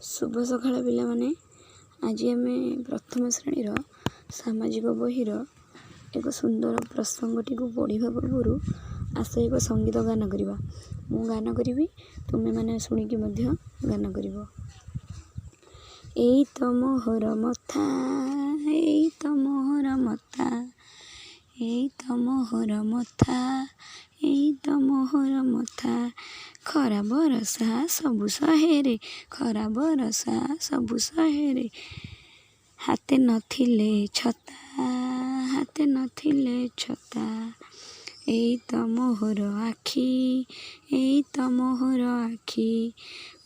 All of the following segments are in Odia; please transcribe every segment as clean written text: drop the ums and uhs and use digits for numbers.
ଶୁଭ ସକାଳ ପିଲାମାନେ। ଆଜି ଆମେ ପ୍ରଥମ ଶ୍ରେଣୀର ସାମାଜିକ ବହିର ଏକ ସୁନ୍ଦର ପ୍ରସଙ୍ଗଟିକୁ ପଢ଼ିବା ପୂର୍ବରୁ ଆସ ଏକ ସଙ୍ଗୀତ ଗାନ କରିବା। ମୁଁ ଗାନ କରିବି, ତୁମେମାନେ ଶୁଣିକି ମଧ୍ୟ ଗାନ କରିବ। ଏଇ ତ ମୋହର ମଥା, ଏଇ ତ ମୋହର ମଥା, ଏଇ ତ ମୋହର ମଥା, ଏଇ ତ ମୋହର ମଥା। ଖରା ବରଷା ସବୁ ସହେରେ, ଖରା ବରଷା ସବୁ ସହେରେ, ହାତେ ନଥିଲେ ଛତା, ହାତେ ନଥିଲେ ଛତା। ଏଇ ତ ମୋହର ଆଖି, ଏଇ ତ ମୋହର ଆଖି,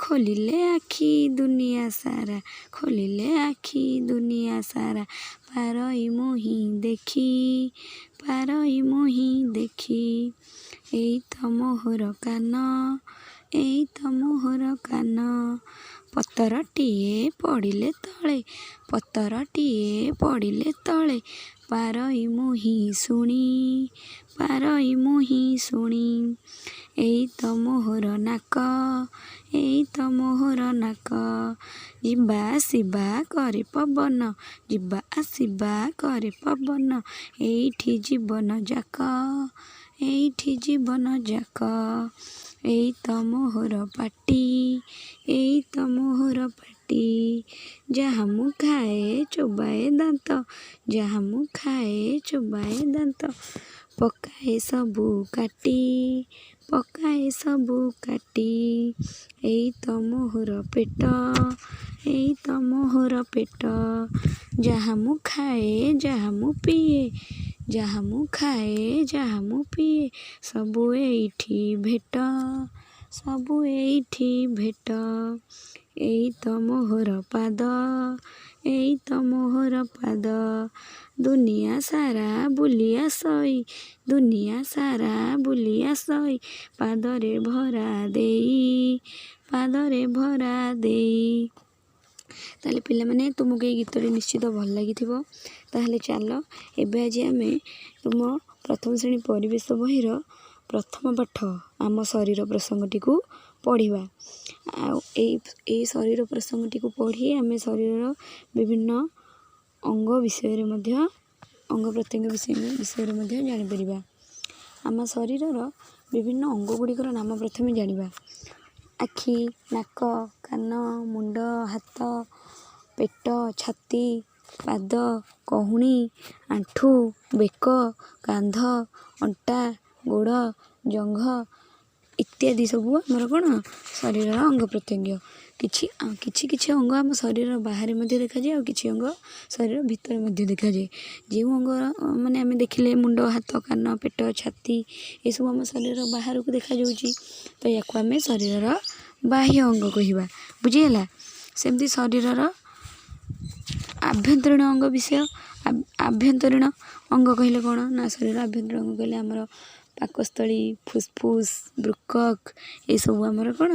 ଖୋଲିଲେ ଆଖି ଦୁନିଆ ସାରା, ଖୋଲିଲେ ଆଖି ଦୁନିଆ ସାରା ପାରଇ ମୁହିଁ ଦେଖି, ପାରଇ ମୁହିଁ ଦେଖି। ଏଇ ତ ମୋହର କାନ, ଏଇ ତ ମୋହର କାନ, ପତରଟିଏ ପଡ଼ିଲେ ତଳେ, ପତରଟିଏ ପଡ଼ିଲେ ତଳେ ପାରଇ ମୁହିଁ ଶୁଣି, ପାରଇ ମୁହିଁ ଶୁଣି। ଏଇ ତ ମୋହର ନାକ, ଏଇ ତ ମୋହର ନାକ, ଯିବା ଆସିବା କରେ ପବନ, ଯିବା ଆସିବା କରେ ପବନ, ଏଇଠି ଜୀବନ ଯାକ, ଏଇଠି ଜୀବନ ଯାକ। ଏଇ ତ ମୋହର ପାଟି, ଏଇ ତ ମୋହର ପାଟି, ଯାହା ମୁଁ ଖାଏ ଚୋବାଏ ଦାନ୍ତ, ଯାହା ମୁଁ ଖାଏ ଚୋବାଏ ଦାନ୍ତ, ପକାଏ ସବୁ କାଟି, ପକାଏ ସବୁ କାଟି। ଏଇ ତ ମୋହର ପେଟ, ଏଇ ତ ମୋହର ପେଟ, ଯାହା ମୁଁ ଖାଏ ଯାହା ମୁଁ ପିଏ, ଯାହା ମୁଁ ଖାଏ ଯାହା ମୁଁ ପିଏ, ସବୁ ଏଇଠି ଭେଟ, ସବୁ ଏଇଠି ଭେଟ। ଏଇ ତ ମୋହର ପାଦ, ଏଇ ତ ମୋହର ପାଦ, ଦୁନିଆ ସାରା ବୁଲି ଆସଇ, ଦୁନିଆ ସାରା ବୁଲି ଆସଇ, ପାଦରେ ଭରା ଦେଇ, ପାଦରେ ଭରା ଦେଇ। ତାହେଲେ ପିଲାମାନେ, ତୁମକୁ ଏଇ ଗୀତଟି ନିଶ୍ଚିତ ଭଲ ଲାଗିଥିବ। ତାହେଲେ ଚାଲ, ଏବେ ଆଜି ଆମେ ତୁମ ପ୍ରଥମ ଶ୍ରେଣୀ ପରିବେଶ ବହିର ପ୍ରଥମ ପାଠ ଆମ ଶରୀର ପ୍ରସଙ୍ଗଟିକୁ ପଢ଼ିବା। ଆଉ ଏଇ ଶରୀର ପ୍ରସଙ୍ଗଟିକୁ ପଢ଼ି ଆମେ ଶରୀରର ବିଭିନ୍ନ ଅଙ୍ଗ ବିଷୟରେ ମଧ୍ୟ, ଅଙ୍ଗ ପ୍ରତ୍ୟଙ୍ଗ ବିଷୟରେ ମଧ୍ୟ ଜାଣିପାରିବା। ଆମ ଶରୀରର ବିଭିନ୍ନ ଅଙ୍ଗ ଗୁଡ଼ିକର ନାମ ପ୍ରଥମେ ଜାଣିବା। ଆଖି, ନାକ, କାନ, ମୁଣ୍ଡ, ହାତ, ପେଟ, ଛାତି, ପାଦ, କହୁଣୀ, ଆଣ୍ଠୁ, ବେକ, କାନ୍ଧ, ଅଣ୍ଟା, ଗୋଡ଼, ଜଙ୍ଘ ଇତ୍ୟାଦି ସବୁ ଆମର କ'ଣ ଶରୀରର ଅଙ୍ଗ ପ୍ରତ୍ୟଙ୍ଗ। କିଛି କିଛି କିଛି ଅଙ୍ଗ ଆମ ଶରୀର ବାହାରେ ମଧ୍ୟ ଦେଖାଯାଏ, ଆଉ କିଛି ଅଙ୍ଗ ଶରୀର ଭିତରେ ମଧ୍ୟ ଦେଖାଯାଏ। ଯେଉଁ ଅଙ୍ଗର ମାନେ ଆମେ ଦେଖିଲେ ମୁଣ୍ଡ, ହାତ, କାନ, ପେଟ, ଛାତି, ଏସବୁ ଆମ ଶରୀରର ବାହାରକୁ ଦେଖାଯାଉଛି, ତ ୟାକୁ ଆମେ ଶରୀରର ବାହ୍ୟ ଅଙ୍ଗ କହିବା। ବୁଝିହେଲା? ସେମିତି ଶରୀରର ଆଭ୍ୟନ୍ତରୀଣ ଅଙ୍ଗ ବିଷୟ। ଆଭ୍ୟନ୍ତରୀଣ ଅଙ୍ଗ କହିଲେ କ'ଣ ନା, ଶରୀର ଆଭ୍ୟନ୍ତରୀଣ ଅଙ୍ଗ କହିଲେ ଆମର ପାକସ୍ଥଳୀ, ଫୁସଫୁସ, ବୃକକ୍, ଏସବୁ ଆମର କ'ଣ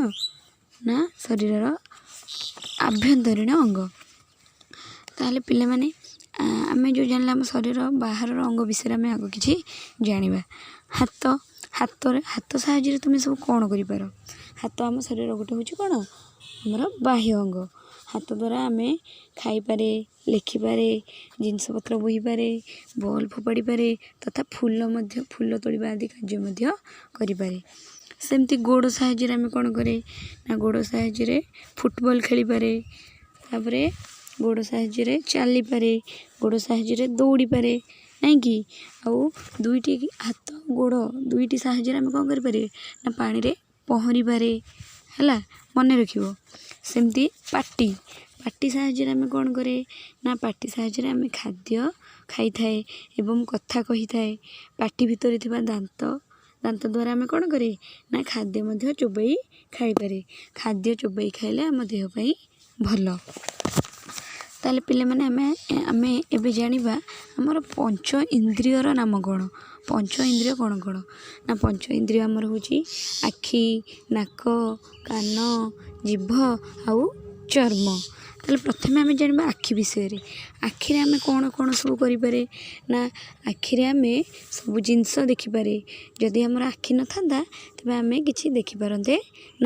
ନା ଶରୀରର ଆଭ୍ୟନ୍ତରୀଣ ଅଙ୍ଗ। ତାହେଲେ ପିଲାମାନେ, ଆମେ ଯେଉଁ ଜାଣିଲେ ଆମ ଶରୀର ବାହାରର ଅଙ୍ଗ ବିଷୟରେ, ଆମେ ଆଗ କିଛି ଜାଣିବା। ହାତ। ହାତରେ, ହାତ ସାହାଯ୍ୟରେ ତୁମେ ସବୁ କ'ଣ କରିପାର? ହାତ ଆମ ଶରୀରର ଗୋଟେ ହେଉଛି କ'ଣ ଆମର ବାହ୍ୟ ଅଙ୍ଗ। ହାତ ଦ୍ୱାରା ଆମେ ଖାଇପାରେ, ଲେଖିପାରେ, ଜିନିଷପତ୍ର ବୋହିପାରେ, ବଲ୍ ଫୋପାଡ଼ିପାରେ ତଥା ଫୁଲ ମଧ୍ୟ, ଫୁଲ ତୋଳିବା ଆଦି କାର୍ଯ୍ୟ ମଧ୍ୟ କରିପାରେ। ସେମିତି ଗୋଡ଼ ସାହାଯ୍ୟରେ ଆମେ କ'ଣ କରେ ନା, ଗୋଡ଼ ସାହାଯ୍ୟରେ ଫୁଟବଲ୍ ଖେଳିପାରେ, ତାପରେ ଗୋଡ଼ ସାହାଯ୍ୟରେ ଚାଲିପାରେ, ଗୋଡ଼ ସାହାଯ୍ୟରେ ଦୌଡ଼ିପାରେ, ନାଇଁ କି? ଆଉ ଦୁଇଟି ହାତ, ଗୋଡ଼ ଦୁଇଟି ସାହାଯ୍ୟରେ ଆମେ କ'ଣ କରିପାରେ ନା ପାଣିରେ ପହଁରିପାରେ। ହେଲା, ମନେ ରଖିବ। ସେମିତି ପାଟି। ପାଟି ସାହାଯ୍ୟରେ ଆମେ କ'ଣ କରେ ନା, ପାଟି ସାହାଯ୍ୟରେ ଆମେ ଖାଦ୍ୟ ଖାଇଥାଏ ଏବଂ କଥା କହିଥାଏ। ପାଟି ଭିତରେ ଥିବା ଦାନ୍ତ, ଦାନ୍ତ ଦ୍ୱାରା ଆମେ କ'ଣ କରେ ନା ଖାଦ୍ୟ ମଧ୍ୟ ଚୋବେଇ ଖାଇପାରେ। ଖାଦ୍ୟ ଚୋବେଇ ଖାଇଲେ ଆମ ଦେହ ପାଇଁ ଭଲ। ତାହେଲେ ପିଲାମାନେ, ଆମେ ଏବେ ଜାଣିବା ଆମର ପଞ୍ଚ ଇନ୍ଦ୍ରିୟର ନାମ କ'ଣ। ପଞ୍ଚ ଇନ୍ଦ୍ରିୟ କ'ଣ କ'ଣ ନା, ପଞ୍ଚ ଇନ୍ଦ୍ରିୟ ଆମର ହେଉଛି ଆଖି, ନାକ, କାନ, ଜିଭ ଆଉ ଚର୍ମ। ତାହେଲେ ପ୍ରଥମେ ଆମେ ଜାଣିବା ଆଖି ବିଷୟରେ। ଆଖିରେ ଆମେ କ'ଣ କ'ଣ ସବୁ କରିପାରେ ନା, ଆଖିରେ ଆମେ ସବୁ ଜିନିଷ ଦେଖିପାରେ। ଯଦି ଆମର ଆଖି ନଥାନ୍ତା, ତେବେ ଆମେ କିଛି ଦେଖିପାରନ୍ତେ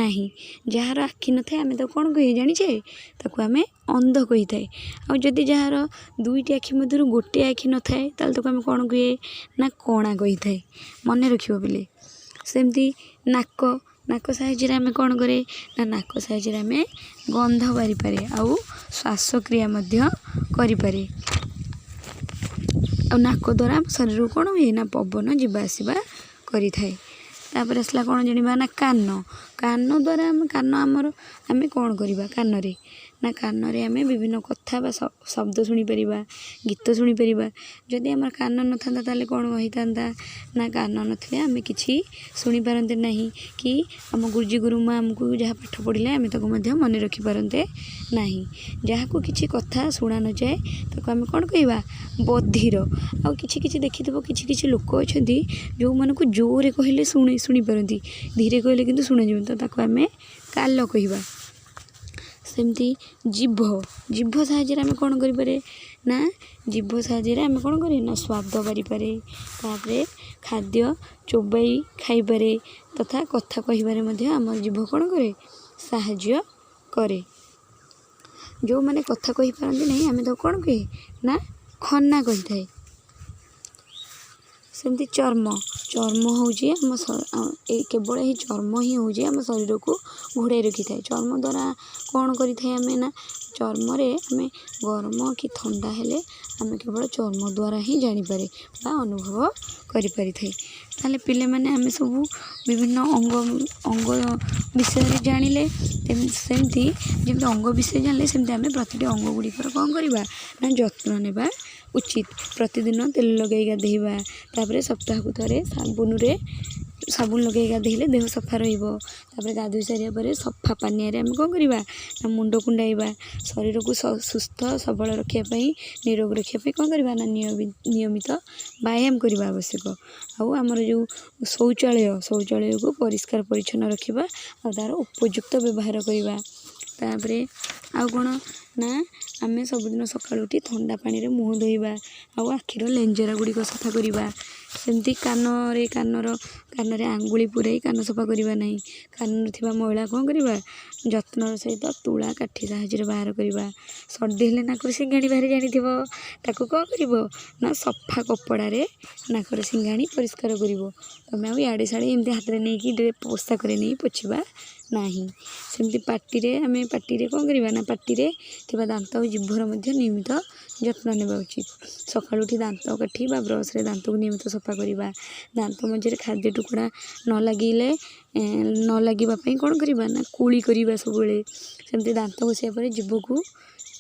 ନାହିଁ। ଯାହାର ଆଖି ନଥାଏ, ଆମେ ତାକୁ କ'ଣ କୁହେ ଜାଣିଛେ? ତାକୁ ଆମେ ଅନ୍ଧ କହିଥାଏ। ଆଉ ଯଦି ଯାହାର ଦୁଇଟି ଆଖି ମଧ୍ୟରୁ ଗୋଟିଏ ଆଖି ନଥାଏ, ତାହେଲେ ତାକୁ ଆମେ କ'ଣ କୁହେ ନା, କଣା କହିଥାଏ। ମନେ ରଖିବ ପିଲେ। ସେମିତି ନାକ, ନାକ ସାହାଯ୍ୟରେ ଆମେ କ'ଣ କରେ ନା, ନାକ ସାହାଯ୍ୟରେ ଆମେ ଗନ୍ଧ ବାରିପାରେ ଆଉ ଶ୍ୱାସକ୍ରିୟା ମଧ୍ୟ କରିପାରେ। ଆଉ ନାକ ଦ୍ୱାରା ଆମ ଶରୀରକୁ କ'ଣ ହୁଏ ନା, ପବନ ଯିବା ଆସିବା କରିଥାଏ। ତାପରେ ଆସିଲା କ'ଣ ଜାଣିବା ନା, କାନ। କାନ ଦ୍ୱାରା ଆମେ, କାନ ଆମର, ଆମେ କ'ଣ କରିବା କାନରେ ନା, କାନରେ ଆମେ ବିଭିନ୍ନ କଥା ବା ଶବ୍ଦ ଶୁଣିପାରିବା, ଗୀତ ଶୁଣିପାରିବା। ଯଦି ଆମର କାନ ନଥାନ୍ତା, ତାହେଲେ କ'ଣ ହୋଇଥାନ୍ତା ନା, କାନ ନଥିଲେ ଆମେ କିଛି ଶୁଣିପାରନ୍ତେ ନାହିଁ କି ଆମ ଗୁରୁଜୀ ଗୁରୁମା ଆମକୁ ଯାହା ପାଠ ପଢ଼ିଲେ ଆମେ ତାକୁ ମଧ୍ୟ ମନେ ରଖିପାରନ୍ତେ ନାହିଁ। ଯାହାକୁ କିଛି କଥା ଶୁଣା ନଯାଏ, ତାକୁ ଆମେ କ'ଣ କହିବା? ବଧିର। ଆଉ କିଛି କିଛି ଦେଖିଥିବ, କିଛି କିଛି ଲୋକ ଅଛନ୍ତି ଯେଉଁମାନଙ୍କୁ ଜୋରରେ କହିଲେ ଶୁଣିପାରନ୍ତି, ଧୀରେ କହିଲେ କିନ୍ତୁ ଶୁଣାଯିବନି, ତ ତାକୁ ଆମେ କାଲ କହିବା। ସେମିତି ଜିଭ, ଜିଭ ସାହାଯ୍ୟରେ ଆମେ କ'ଣ କରିପାରେ ନା, ଜିଭ ସାହାଯ୍ୟରେ ଆମେ କ'ଣ କରେ ନା, ସ୍ୱାଦ ବାରିପାରେ, ତାପରେ ଖାଦ୍ୟ ଚୋବାଇ ଖାଇପାରେ, ତଥା କଥା କହିବାରେ ମଧ୍ୟ ଆମର ଜିଭ କ'ଣ କରେ? ସାହାଯ୍ୟ କରେ। ଯେଉଁମାନେ କଥା କହିପାରନ୍ତି ନାହିଁ, ଆମେ ତାକୁ କ'ଣ କୁହେ ନା, ଖନା କହିଥାଏ। ସେମିତି ଚର୍ମ, ଚର୍ମ ହେଉଛି ଆମ ଏଇ କେବଳ ଏହି ଚର୍ମ ହିଁ ହେଉଛି ଆମ ଶରୀରକୁ ଘୋଡ଼ାଇ ରଖିଥାଏ। ଚର୍ମ ଦ୍ୱାରା କ'ଣ କରିଥାଏ ଆମେ ନା, ଚର୍ମରେ ଆମେ ଗରମ କି ଥଣ୍ଡା ହେଲେ ଆମେ କେବଳ ଚର୍ମ ଦ୍ୱାରା ହିଁ ଜାଣିପାରେ ବା ଅନୁଭବ କରିପାରିଥାଏ। ତାହେଲେ ପିଲାମାନେ, ଆମେ ସବୁ ବିଭିନ୍ନ ଅଙ୍ଗ ବିଷୟରେ ଜାଣିଲେ। ସେମିତି ଯେମିତି ଅଙ୍ଗ ବିଷୟରେ ଜାଣିଲେ, ସେମିତି ଆମେ ପ୍ରତିଟି ଅଙ୍ଗ ଗୁଡ଼ିକର କ'ଣ କରିବା ନା, ଯତ୍ନ ନେବା ଉଚିତ। ପ୍ରତିଦିନ ତେଲ ଲଗାଇ ଗାଧୋଇବା, ତାପରେ ସପ୍ତାହକୁ ଥରେ ସାବୁନ ଲଗାଇ ଗାଧୋଇଲେ ଦେହ ସଫା ରହିବ। ତାପରେ ଗାଧୋଇ ସାରିବା ପରେ ସଫା ପାନିଆରେ ଆମେ କ'ଣ କରିବା ନା, ମୁଣ୍ଡ କୁଣ୍ଡାଇବା। ଶରୀରକୁ ସୁସ୍ଥ ସବଳ ରଖିବା ପାଇଁ, ନିରୋଗ ରଖିବା ପାଇଁ କ'ଣ କରିବା ନା, ନିୟମିତ ବ୍ୟାୟାମ କରିବା ଆବଶ୍ୟକ। ଆଉ ଆମର ଯେଉଁ ଶୌଚାଳୟ, ଶୌଚାଳୟକୁ ପରିଷ୍କାର ପରିଚ୍ଛନ୍ନ ରଖିବା ଆଉ ତା'ର ଉପଯୁକ୍ତ ବ୍ୟବହାର କରିବା। ତାପରେ ଆଉ କ'ଣ ନା, ଆମେ ସବୁଦିନ ସକାଳୁ ଉଠି ଥଣ୍ଡା ପାଣିରେ ମୁହଁ ଧୋଇବା ଆଉ ଆଖିର ଲେଞ୍ଜରା ଗୁଡ଼ିକ ସଫା କରିବା। ସେମିତି କାନରେ, କାନରେ ଆଙ୍ଗୁଳି ପୂରାଇ କାନ ସଫା କରିବା ନାହିଁ। କାନରେ ଥିବା ମଇଳା କ'ଣ କରିବା? ଯତ୍ନର ସହିତ ତୁଳା କାଠି ସାହାଯ୍ୟରେ ବାହାର କରିବା। ସର୍ଦ୍ଦି ହେଲେ ନାକରୁ ସିଙ୍ଘାଣି ବାହାରେ ଜାଣିଥିବ। ତାକୁ କ'ଣ କରିବ ନା, ସଫା କପଡ଼ାରେ ନାକର ସିଙ୍ଘାଣି ପରିଷ୍କାର କରିବ ତମେ, ଆଉ ଇଆଡ଼େ ସିଆଡ଼େ ଏମିତି ହାତରେ ନେଇକି, ପୋଷାକରେ ନେଇ ପୋଛିବା ନାହିଁ। ସେମିତି ପାଟିରେ, ଆମେ ପାଟିରେ କ'ଣ କରିବା ନା, ପାଟିରେ ଥିବା ଦାନ୍ତ ଆଉ ଜିଭର ମଧ୍ୟ ନିୟମିତ ଯତ୍ନ ନେବା ଉଚିତ। ସକାଳୁ ଉଠି ଦାନ୍ତ କାଠି ବା ବ୍ରସ୍ରେ ଦାନ୍ତକୁ ନିୟମିତ ସଫା କରିବା। ଦାନ୍ତ ମଝିରେ ଖାଦ୍ୟ ଟୁକୁଡ଼ା ନ ଲାଗିଲେ, ନ ଲାଗିବା ପାଇଁ କ'ଣ କରିବା ନା, କୁଳି କରିବା ସବୁବେଳେ। ସେମିତି ଦାନ୍ତ ଘଷିବା ପରେ ଜିଭକୁ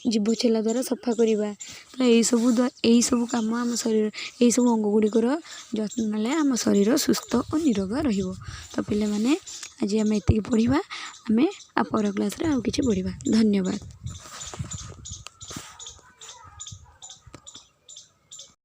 ଜିଭ ଛେଲା ଦ୍ୱାରା ସଫା କରିବା। ତ ଏଇସବୁ କାମ ଆମ ଶରୀର, ଏଇସବୁ ଅଙ୍ଗ ଗୁଡ଼ିକର ଯତ୍ନ ନେଲେ ଆମ ଶରୀର ସୁସ୍ଥ ଓ ନିରୋଗ ରହିବ। ତ ପିଲାମାନେ, ଆଜି ଆମେ ଏତିକି ପଢ଼ିବା। ଆମେ ଆଉ ପର କ୍ଲାସ୍ରେ ଆଉ କିଛି ପଢ଼ିବା। ଧନ୍ୟବାଦ।